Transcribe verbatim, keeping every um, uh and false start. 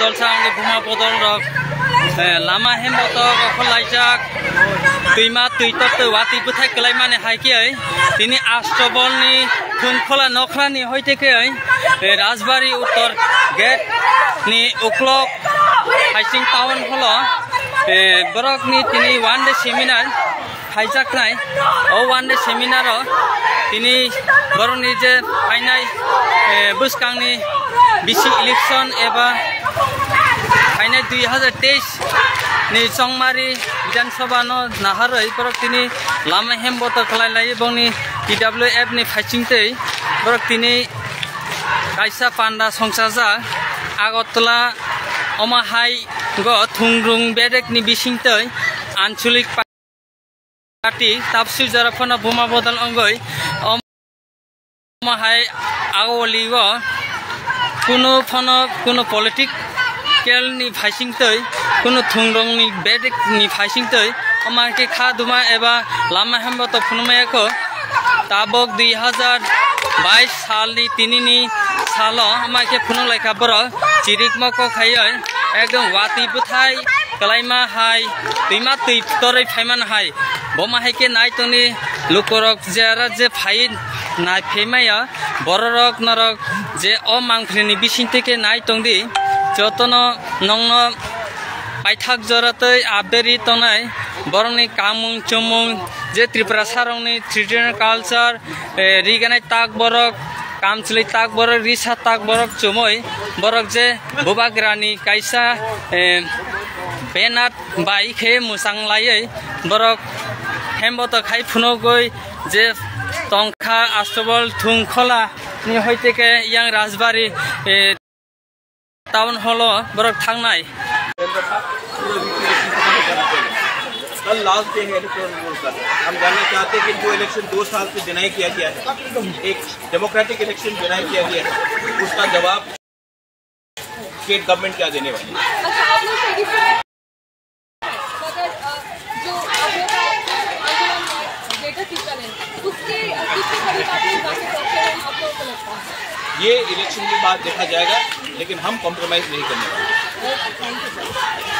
Bolsa ang buma bodol rok, eh, lama hemboto rok laijak, twima twi tok twi watwi bwthai kwlaimani hai khe tini Ashtabal ni Thunkhola nokhrani hoite khe, eh, Rajbari Uttor gate ni uklok Haising town hall o, eh, borok ni tini one day seminar khaijaknai. O one day seminar o tini borokni je phainai, eh, bwskangni bisi election eba phainai dui hazar teis ni chongmari Bidhan Sabha no naharwi borok tini lama hemboto khlai lai bongni T W F ni phaising twi borok tini kaisa panda songchajak Agartala omo hai go thungrung bedek ni bising twi anchalik party tapsui jora phano buma bodol ongoi. Omo hai agoli o kunu phano kunu political ni phaising twi, kunu thungrong ni bedek ni phaising twi, omo hai khe kha duma eba lama hemboto phunumaya kho. Tabok dui hazar bais salni tinini salo omo hai khe phunuk laikha borok chirik moko khaioi ekdom watwi bwthai kwlaima hai twima twi torwi phaimani hai. Boma hai khe nai tongni lukorok jera je phai nai phaimaya bororok norok je o mangphreni bisingtwi khe nai tongdi jotono nongno paithak jora twi aberi tongnai borokni kamung chumung je Tripura sarokni traditional culture, eh, riganai tak borok, kamchwlwi tak borok, risa tak borok chumui borok je bubagrani kaisa, eh, benat bai khe mwchang laiwi borok hemboto khai phunugwi je tongkha Ashtabal Thunkhola ni hoite khe yang Rajbari, eh, town hall o borok thangnai. कल last day है electoral roll का। हम जानना चाहते हैं कि जो इलेक्शन दो साल से डिनाई किया गया है, एक डेमोक्रेटिक इलेक्शन डिनाई किया गया है, उसका जवाब स्टेट गवर्नमेंट क्या देने वाली है? अच्छा, आप लोग ट्वेंटी फोर, मगर, अ, जो आप लोग का आंदोलन है, ग्रेटर तिब्बत है, उसके, अ, कितने करीब आप लोग जाके पहुंचे हैं, आप लोगों को लगता है? ये इलेक्शन के बाद देखा जाएगा, लेकिन हम कॉम्प्रोमाइज नहीं करने वाले। Okay, thank you sir.